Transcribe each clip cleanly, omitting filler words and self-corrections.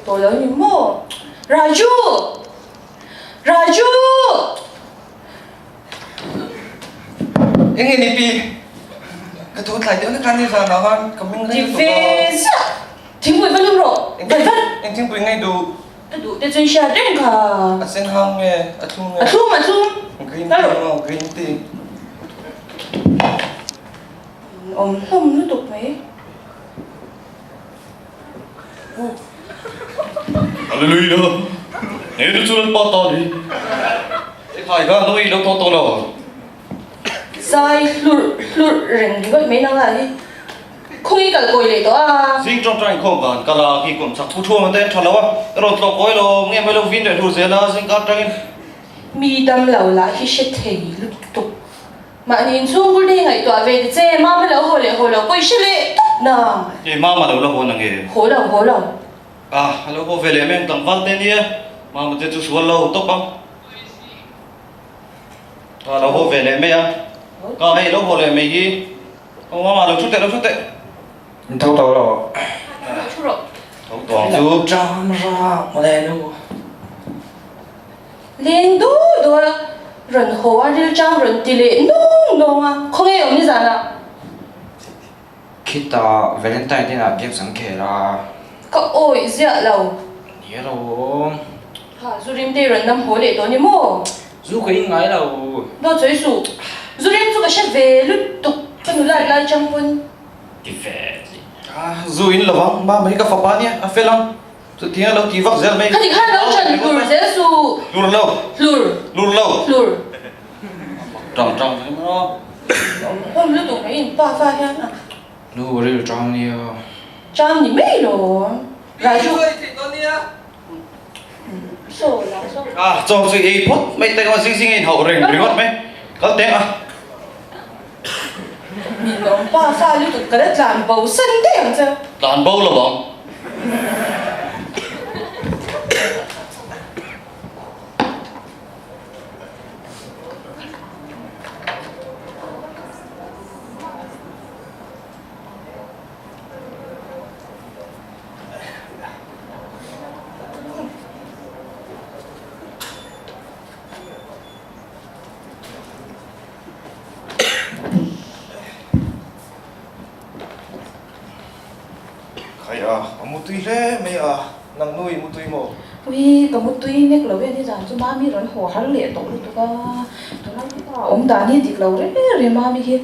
tawh lo ni maw? Raju! Raju! Eng nge ni pi? Ka tho tlai deuh na khan ni zan ah khan ka meng reng lutuk a. Ti ve ziah! Thingpui va lum rawh! Vai vat! Eng thingpui ngei duh? Ka duh te chuan hriat reng kha. A sen hang nge? A thlum nge? A thlum, a thlum! Green tea maw? Green tea. Awm hlawm lutuk mai. Hallelujah! He nu chu Lalpa ta a ni. Ekhai kha nui lo tawh tawh lo. Zai hlurh hlurh reng ringawt mai nang lah hi. Khawngi kal kawi leh tawh a. Zing tawngtai inkhawm dan kal a, khi kawm chak thu thuam te tha lo a, rawn tlawh kawi lo nge mai lo vin leh hlur zel a, zing kar tangin. Mi dam lo lah hi hre thei lutuk. Mahni inchhung bul te hi ngaihtuah ve ta che, mama lo haw leh haw lo pawh i hre leh tawp na. Kei mama lo la haw na nge? Haw lo, haw lo. Ah, a lo haw ve leh meng tlangval te nia, mama te chu sual lo tawp ang. Ka lo haw ve leh mai a, ka hei lo haw leh mai hi. Aw mama lo thu teh, lo thu teh. In tho tawh lo. Lo thu rawh. Tho tawh ang chu. Ṭam ra mawle nu. Leng duh duh a, rawn haw a rilṭam rawn ti leh nung nung a, khawnge awm nizan ah? Khitah Valentine te ah games an khel a. Ka awih ziah lo. Ni lo awm. Ha, zu rim te rawn nam haw leh tawh ni maw? Zu ka in ngai lo. Dawt sawi suh. Zu rim chu ka hre ve lutuk ka nula lai chang pawn. Ti ve chi. Zu in lovang, mama hi ka fapa nia, a fel ang. Chutiang a lo ti vak zel mai. Khati khan lo ṭan hlur zel suh. Hlur lo. Hlur. Hlur lo. Hlur. Ṭang ṭang mai maw. Awm hlawm lutuk mai in pa fa hian a. Nu ril ṭang nia. Ṭang ni mai lo. Raju. Saw la saw. Ah chaw chu ei phawt mai teng a zing zing a inhauh reng ringawt mai. Kal teng a. Ninawm pa fa lutuk ka la tlan bo san daih ang che. Tlan bo lo ang. Khai a, a mutui hle mai a, nang nui mutui maw? Ui, ka mutui nek lo e, nizan chu Mami rawn haw har leh tawh lutuk a, tunlai hi pa awm dan hi dik lo reng reng Mami hi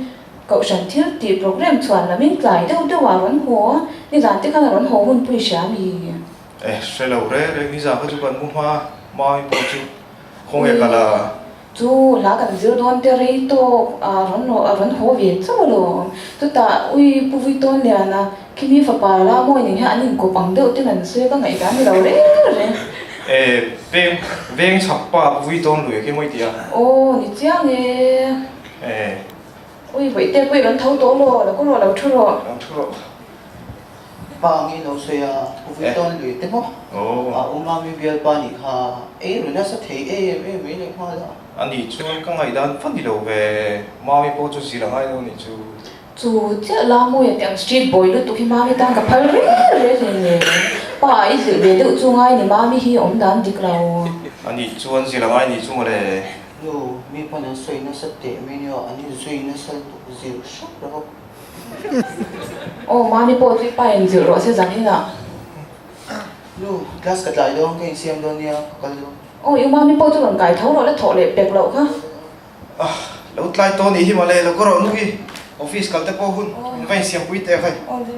Kohhran thil tih program chhuan lamin tlai deuh deuh ah rawn haw a, nizan te khan a rawn haw hun pui hria mi? Eh, hre lo reng reng, nizan kha chu kan mu hma, Mami pawh chu khawnge kal a? Chu hla kan zir dawn te rei tawk a rawn a rawn haw ve chauh alawm. Chutah ui Pu Vui Tawn Liana khimi fapa la mawi nen hian an inkawp ang deuh ten an sawi a ka ngaihdan ni lo reng reng. E veng veng chhak pa Pu Vui Tawn lui a khi mawi tih a. Aw ni chiang e. E. Ui vawi te pawh i rawn tho tawh law, lo kawr rawh lo thu rawh. Lo thu rawh. Pa nge lo sawi a, Pu Vui Tawn lui te maw? A u Mami bialpa nih kha ei ru nasa thei em em mai leh nghal a. A nih chuan ka ngaihdan fan ni lo ve, Mami pawh chu zir a ngai lo nih chu. Chu chiah la mawi a ti ang street boy lutuk hi Mami tan ka phal reng reng hlei nen. Pa i zilh ve deuh chu ngai ni Mami hi awm dan dik lo. A nih chuan zir a ngai nih chu mawle. Nu, mi pawn an sawi nasa teh mai nia, an inzui nasa lutuk zilh hrep lo. Aw Mami pawh chu i pa in zilh rawh se zan inah. Nu, class ka tlai dawn ka insiam dawn nia, ka kal dawn. Aw i u Mami pawh chu rawn kai tho rawh la thawh leh pek loh kha. Ah, lo tlai tawh nih hi mawle, lo ka rawh nu hi office kal te pawh hun min va insiam pui teh khai. Aw le.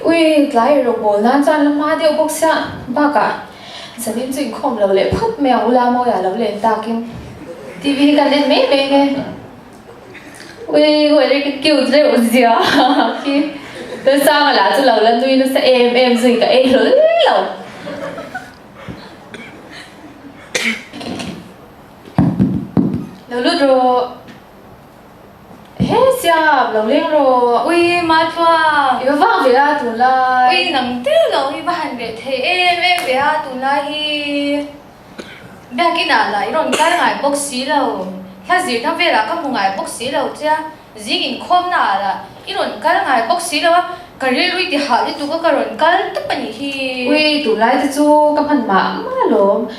Ui, tlai rawh bawl nan chuan la hma deuh bawk sia, bakah zanin chu inkhawm lo leh phawt mai ang ula mawiah lo len takin TV hi kan en mai mai nge. Ui, ui ka cute reuh zia khi Lalsanga lah chu lo la nui nasa em em zui ka ei hlawl lo. Lo lut rawh. He siam, lo leng rawh. Ui Mathua. I va vang ve a tunlai. Ui nang deuh lo hi va han reh thei em em ve a tunlai hi. Biakinah lah i rawn kal ngai bawk si lo, hla zirna velah ka hmu ngai bawk si lo che a, zing inkhawmna ah lah i rawn kal ngai bawk si lo a, ka rilru i ti hah lutuk a ka rawn kal tawp a nih hi. Ui, tunlai te chu ka hman mah mah alawm.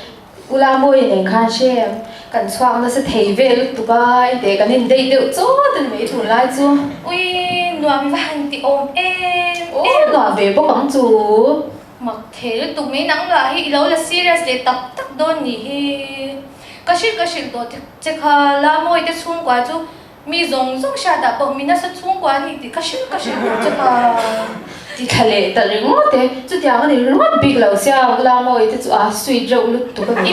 U Lamawia nen khan hrem kan chhuak nasa thei ve lutuk a, enteh kan in deih deuh chawt a ni mai tunlai chu. Ui, nuam va han ti awm em em. Aw, nuam ve bawk ang chu. Mak thei lutuk mai nang lah hi i lo la serious leh tak tak dawn nih hi. Ka hrilh ka hrilh tawh che kha Lamawia te chhungkua chu Mi zawng zawng hriat ah pawh mi nasa chhungkua a ni tih ka hrilh ka hrilh duh che kha. Ti thla leh ta ringawt e, chutiang a ni ringawt bik lo sia Gulamoy te chu a sweet reuh lutuk a ni.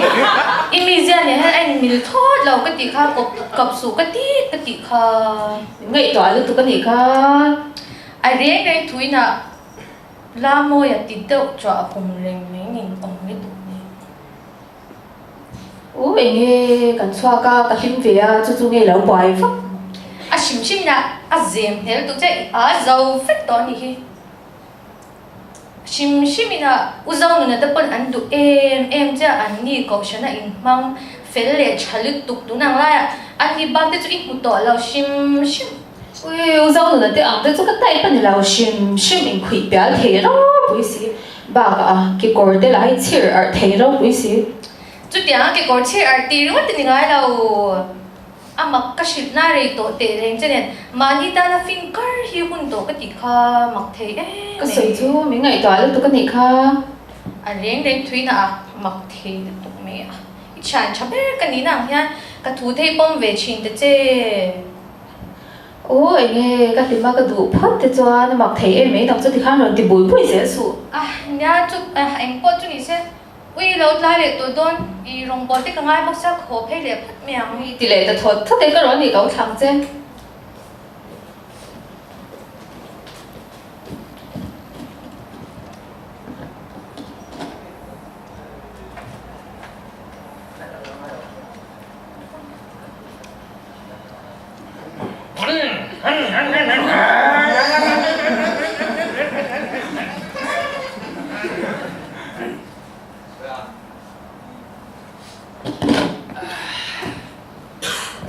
I mizia nen hian a inmil thawt lo ka tih kha kawp kap suh ka ti ka tih kha. Min ngaihtuah lutuk a nih kha. A reng reng thuin ah Gulamoy a ti deuh chuah a hum reng mai nin awm lutuk ni. U enge kan chhuak a, ka hlim ve a, chu chu nge lo buai vak. A hrim hrim in a zem hmel tuk che a zo vek tawh a nih hi. A hrim hrim in a u zo nuna te pawn an duh em em che a, an ni kohhran a inhmang fel leh tha lutuk tun ang laiah an ni bak te chu i hmu tawh lo hrim hrim. Ui u zo nuna te ang te chu ka type a ni lo hrim hrim inkhuih pial thei ropui si. Bakah a kekawr te lah hi chhir arh thei ropui si. Chutiang a kekawr chhir arh tih ringawt a ni ngai lo. A mak ka hrilh na rei tawh teh reng che nen mahni tana fin kar hi hun tawh ka tih kha mak thei em mai. Ka sawi chu min ngaihtuah lutuk a nih kha. A reng reng thuina a mak thei lutuk mai a. I thian tha ber ka nihna ang hian ka thu thei pawm ve thin ta che. Aw enge ka hlim a ka duh phawt te chuan a mak thei em mai tak chu tikhan rawn ti bui bui zel suh. A nia chu eng pawh chu ni se ui lo tlai leh tawh dawn i rawngbawl te ka ngai bawk sia ka haw phei leh phawt mai ang. Ui ti leh ta thawt thawt e ka rawn nih ka u thlang che.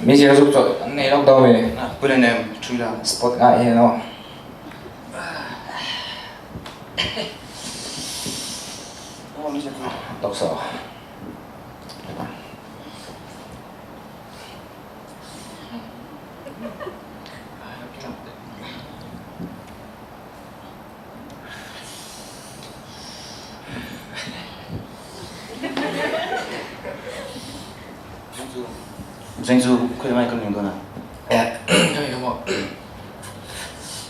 Mi zia zuk chawlh an nei lawk dawn ve. Pui leh nem thui la. Spot ngah hian aw. Tawk so. Zeng chu khawi mai kan ning dawn a? Khawi ka maw?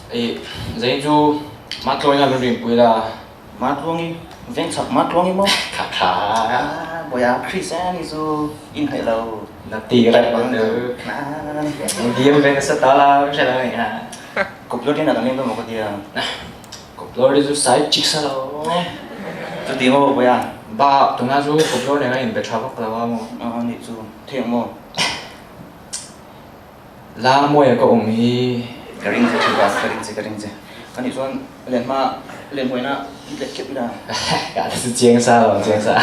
Ei Zeng chu Matluangi a rawn rinpui la. Matluangi, veng chak Matluangi maw? Kha kha. Bawiha Chris a ni chu in hnaih lo. Na ti reng ang chu. Diam ve nasa ta la ka hre lo ni ha. Kawp lawr in a kan leng dawn maw ka tia. Kawp lawr hi chu side chick sa lo. Chuti maw Bawiha? Ba tuna chu kawp lawr nen a inbe tha vak lo a maw. Aw nih chu thei ang maw? La mawi a ka awm hi. Ka ring che thin a, ka ring che, ka ring che. Ka nih chuan len hma len hmuaina i let keuh ila. Ka la chu chiang sa lo, chiang sa.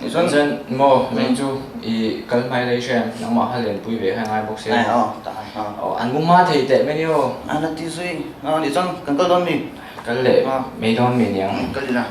Nih chuan chuan maw len chu i kal hmai lei hre nangmah kha len pui ve kha ngai bawk sia. Ai aw, tak ai aw. Aw an mu hma thei teh mai ni aw. A la ti zui, aw nih chuan kan kal dawn mi? Kal leh mai dawn mi niang. Kal ila.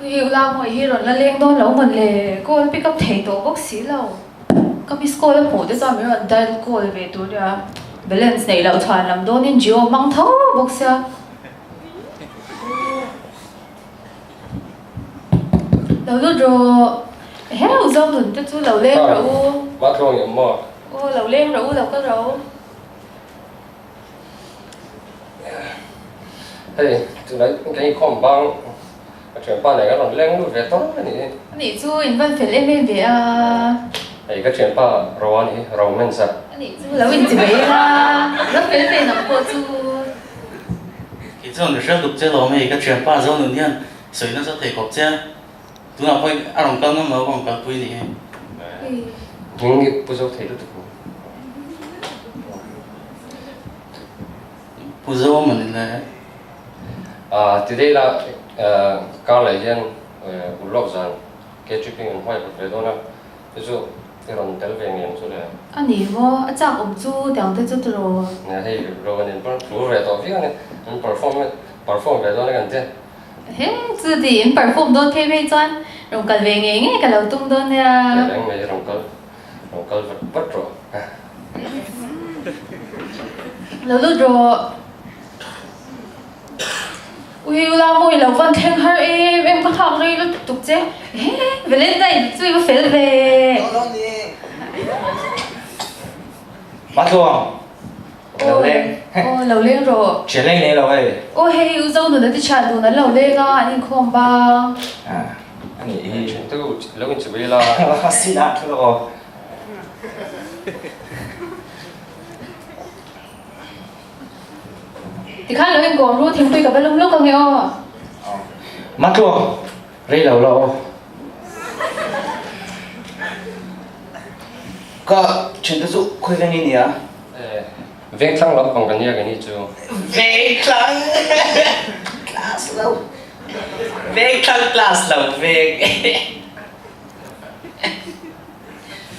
Ui u Lamawii hi rawn la leng dawn lo mawn le, call pick up thei tawh bawk si lo. Ka miss call a hmuh te chuan min rawn dial call ve tur nia, balance neih loh chhuan lam dawnin Jio hmang tho bawk sia. Lo lut rawh, heu zo nun te chu lo leng rawh u. Mah tluang i awm maw? Aw lo leng rawh u, lo kal rawh u. Hei tunah kan inkhawm bang ka thianpa nen kan rawn leng lut ve tawp a nih hi. Anih chu in van fel em em ve a. Hei ka thianpa Roa nih hi, Romance a. A nih chu lo inti mai ila, lo fel ve nang pawh chu. Kei chuan mi hriat tuk che lawm hei ka thianpa Zonun hian sawi nasa thei khawp che a, tunah pawh a rawn kal ngam lo a rawn kalpui nih hi. Hming hi pu zo thei lutuk. Pu zo a mawni le. Ah ti daih la kar leh hian ulawk zan K-tripping an hmai kawt ve dawn a, chu chu i rawn tel ve ngei ang chu le. A ni maw, a chak awm chu tiang te chu tiraw? Nia hei ro an in phur ve tawh viau a ni, an perform perform ve dawn a kan ti. He chu ti in perform dawn phei phei chuan rawn kal ve ngei ngei ka lo tum dawn nia. Reng mai rawn kal rawn kal vat vat rawh. Lo lut rawh. Ui ula mawi lo van thleng har em em ka nghak rei lutuk tuk che. He Valentine chu i va fel ve. Matluang lo leng. Aw lo leng rawh. Thian leng nei lo hei. Aw hei u Zonun a ti thian dun an lo leng a an inkhawm bang. A nih hi. Thian te u lo inchawih la. Sin ah thu rawh aw. Tikhan lo inkawm ru thingpui ka va lum lawk ange aw. Matluang, rei lo la aw. Ka thiante chu khawi veng i nia? Vengthlang lam pang ka nia ka ni chu. Vengthlang class lo. Vengthlang class lo veng.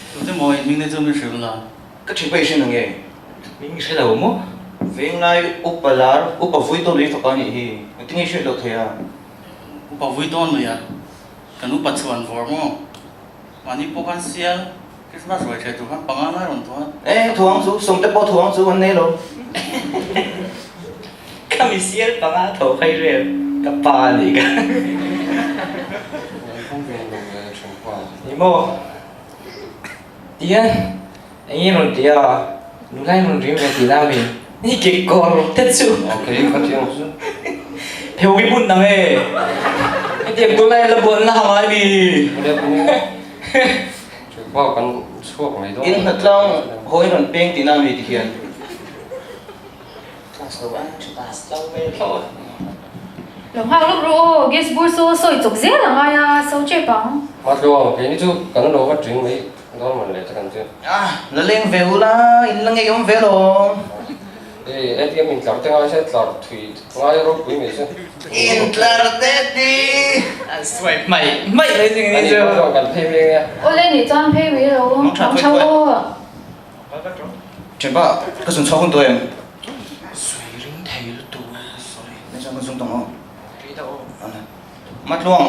Tute maw in hming te chu min hrilh la. Ka thian pawh i hre nange? Min hre lo maw? Venglai upa lar, upa vui tawn lui fapa anih hi. Engtin nge i hriat loh theih a? Upa vui tawn lui a, kan upa chhuan vawr maw? Mahni pawh khan sial, Christmas ruai ṭheh tur khan panga lai rawn thawn a. E, thuang chu, sawmte pawh thuang chu an nei lo. Ka mi sial panga tho khai rel, ka pa anih ka. Ni maw? Tihian eng nge rawn ti a, nula in rawn rim ve tih na mi? Ni ke kawr te chu. Ok, ka ti ang chu. Pheu i bun nang e. Hetiang tunlai la buan la ha ngai mi. Ule pu, chu bak kan chhuak mai dawn. In hnatlang haw in rawn peng tih na mi tihian. Class lo a, class lo ve thlawt. Lo nghak lawk rawh aw, gas bur saw sawi chawp zel a ngai a, so chep ang. Matluang, keini chu kan lo va tling mai dawn man le che kan chu. Ah, la leng ve ula, in la ngeiawm ve lawm. Hei, ATM in tlar te ngai se, tlar thui ngai ropui mai se. In tlar te ti. An swipe mai mai mai chu ngei chu. Ani, Matluang kan phei mai nge. Awle nih chuan phei mai lo, mang tha aw. Thianpa, ka zun chhuak hun tawh em? Sawi ring thei lutuk a, sawi. Nai chuan kan zung tawh maw? Rei deuh aw. Matluang,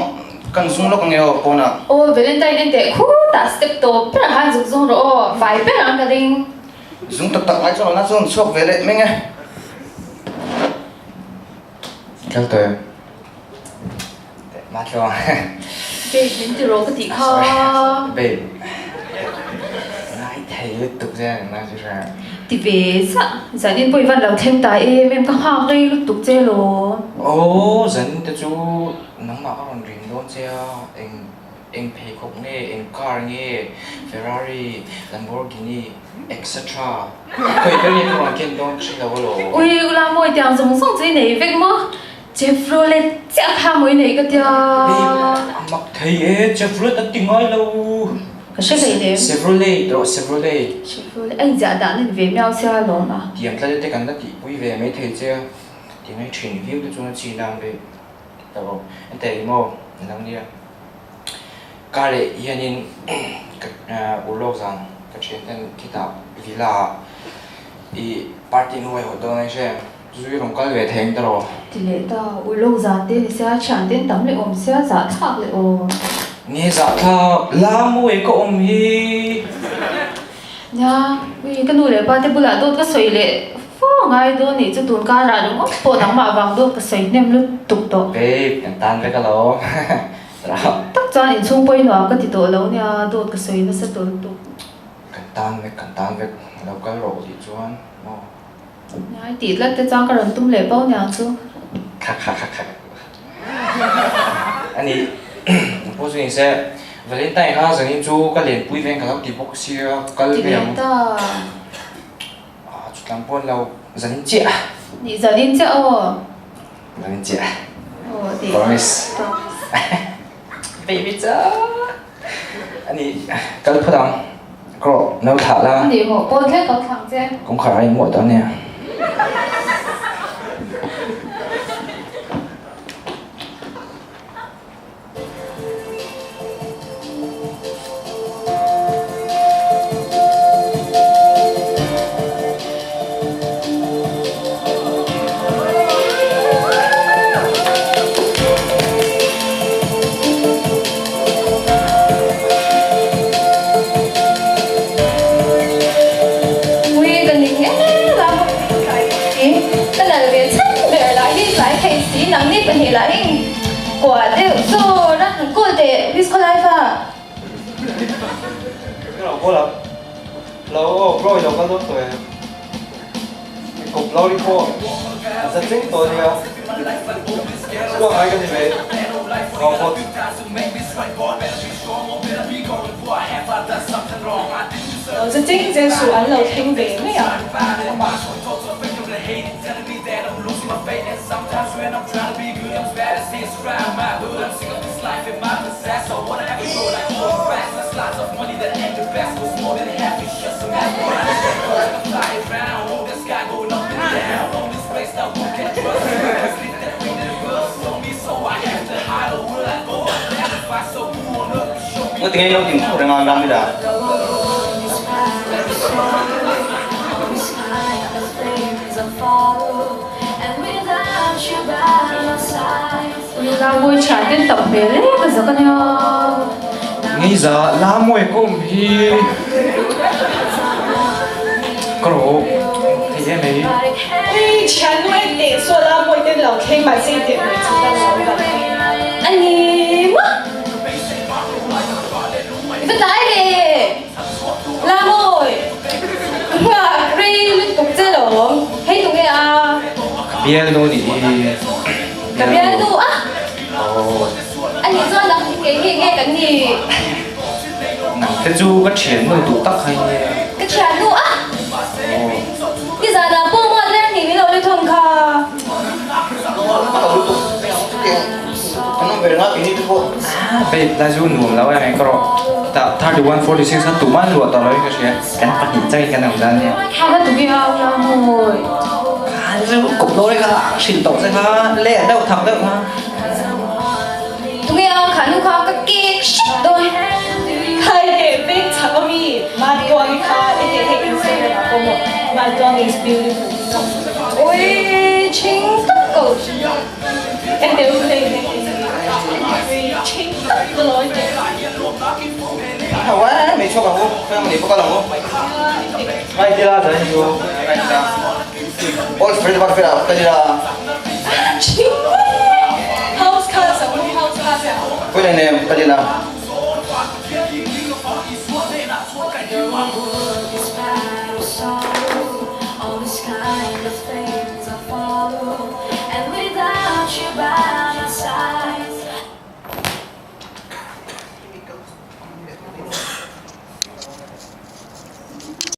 kan zung lawk ange aw, pawnah. Aw, Valentine en teh khutah step tawp berah khan zuk zung rawh aw, vai ber ang ka ring. Zung tak tak ngai chuan lohna chuan chhuak ve leh meng e. Kal tawh em? Matluang. Babe, min ti rawh ka tih kha. Babe. Ngai thei lutuk che nang chu hria. Ti ve chiah. Zanin pawh i van lo thleng ta em em ka nghak rei lutuk che law. Aw, zanin te chu nangmah ka rawn rin dawn che a, eng eng pheikhawk nge, eng car nge, Ferrari, Lamborghini etc. Khawi ber nge ka rawn ken dawn ka hre lo alaw. Ui, ula mawi tiang zawng zawng chu i nei vek maw? Chevrolet chiah kha mawi nei ka tia. A mak thei e, Chevrolet an ti ngai lo. Ka hre hlei nem. Chevrolet rawh Chevrolet. Chevrolet a inziah dan a ni ve miau sia lawm a. Tiang tlate te kan la tihpui ve mai thei che a, ti ngai thin viau te chuan a chi nan ve ta rawh. Enteh eng maw an lo nia. Car leh hianin ka urlawk zan ka thian ten khitah villa ah i party an huaihawt dawn a ni hre. Zui rawn kal ve thei ang tiraw? Ti leh ta, ulawk zan te ni sia, thian ten tam leh awm sia, zahthlak leh aw. Nge zahthlak, la mawi ka awm hi. Nia, ui ka nu leh pa te bulah dawt ka sawi leh fo ngai dawn nih chu tun karah ringawt pawh nangmah vang dawt ka sawi hnem lutuk tawh. Babe, kan tan vek alawm. Tak chuan inchhung pawhin nuam ka ti tawh lo nia, dawt ka sawi nasa tawh lutuk. Kan tan vek, kan tan vek, lo kal rawh tih chuan maw. Ngai tih tlat te chuan ka rawn tum leh bo niang chu. Kha kha kha kha. Ani pawh chu ni se Valentine kha zanin chu ka lenpui veng ka lo ti bawk sia kal Ti ve leh ang. ta. Ah chutlam pawh an lo zanin chiah. Nih zanin chiah aw. Zanin chiah. Aw ti. Promise. Promise. Baby cha. Ani kal phawt ang. Krawh no thlah la. Ani maw pawn thleng ka thlang che. Kawngkhar a inmuah dawn nia. Ui ka ning em a, ka nal ve chhan ber lah hi tlai thei si nang ni pahnih lah hi kuah deuh zawr a han call teh miss khawlai fa. Ka lo call a, lo aw bro i lo kal dawn tawh em? Kawp lo ri pawh a za cheng tawh ania, chhuak ngai ka ni mai, ngau phawt. Lo za cheng zel suh an lo thleng ve mai ang amah. Nga tinge lo ding reng a lam ila. La mawi thian ten tam hmel e ka zak ania. Ngeiza la mawi kawm hi ka rawh thei em ei. Hei thian nu en teh saw la mawi ten lo thleng mahse i teh hmel chu ka lo kan thleng. A ni maw? I va tlai ve. La mawi. Nghah rei lutuk che lawm. Hei tunge a? Ka bialnu nih hi. Ka bialnu a? Aw. A nih chuan nang kei hi nge kan nih? Nang te chu ka thiannu duh tak kha i nia. Ka thiannu a? Aw. Nizanah pawh muat leng nih min lo ni thawng kha. Kan awm ve reng a keini te pawh. Babe, la chu nuam lo em ka rawh. Tah 3146 kha tuman luah tawh lo in ka hria. Kan pahnih chauh in kan awm dan nia. Kha va tuki a ula mawi. Kha chu kawp lo le kha hrilh tawh che kha le deuh thak deuh kha. Tunge a kha nu kha ka kek hrep dawn. Khai leh veng chak a mi Matuangi kha i teh hei Instagram ah pawh maw Matuangi is beautiful. Ui chhing tak ko. En teh u hei hei hei chhing tak ka lo i teh. Hau a mei chhuak ang u khawi ang lei pawh kal ang u. Ngai ti la zan chu ngai ti la. Old friend var vel ah kal ila. House cars ang u house cars ang. Khawi nen em kal ila.